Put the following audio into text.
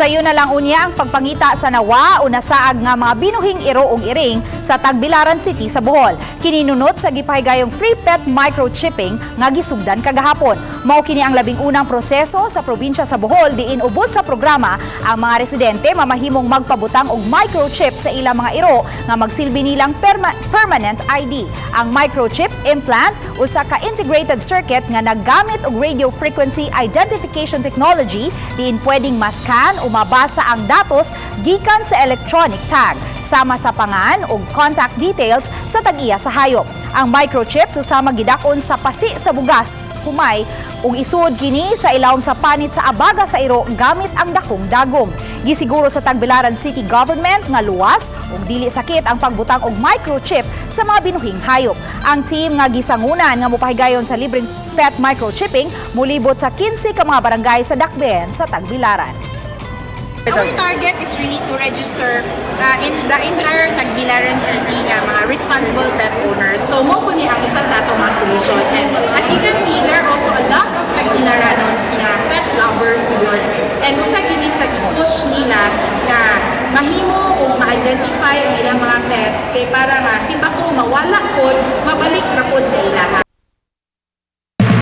Sayo na lang unya ang pagpangita sa nawa o nasaag nga mga binuhing iro ug iring sa Tagbilaran City sa Bohol. Kininunot sa gipahigayong free pet microchipping nga gisugdan kagahapon. Mao kini ang 11 na proseso sa probinsya sa Bohol diin ubos sa programa ang mga residente mamahimong magpabutang og microchip sa ilang mga iro nga magsilbi nilang permanent ID. Ang microchip implant, usa ka integrated circuit nga naggamit og radio frequency identification technology diin pwedeng maskan o mabasa ang datos gikan sa electronic tag sama sa pangan ug contact details sa tag-iya sa hayop. Ang microchips usama gidak-on sa pasi sa bugas, humay, ug isud kini sa ilawom sa panit sa abaga sa iro gamit ang dakong dagom. Gisiguro sa Tagbilaran City Government nga luwas ug dili sakit ang pagbutang og microchip sa mga binuhing hayop. Ang team nga gisangunan nga mopahigayon sa libreng pet microchipping mulibot sa 15 ka mga barangay sa dakbayan sa Tagbilaran. Our target is really to register in the entire Tagbilaran City nga mga responsible pet owners. So mao po ni ang usa sa atong mga solution. And as you can see, there are also a lot of Tagbilaranons nga pet lovers yun. And usa kini sa i-push nila nga mahimo o ma-identify ang ilang mga pets kay para nga simbako mawala pod, mabalik ra pod sa ilaha.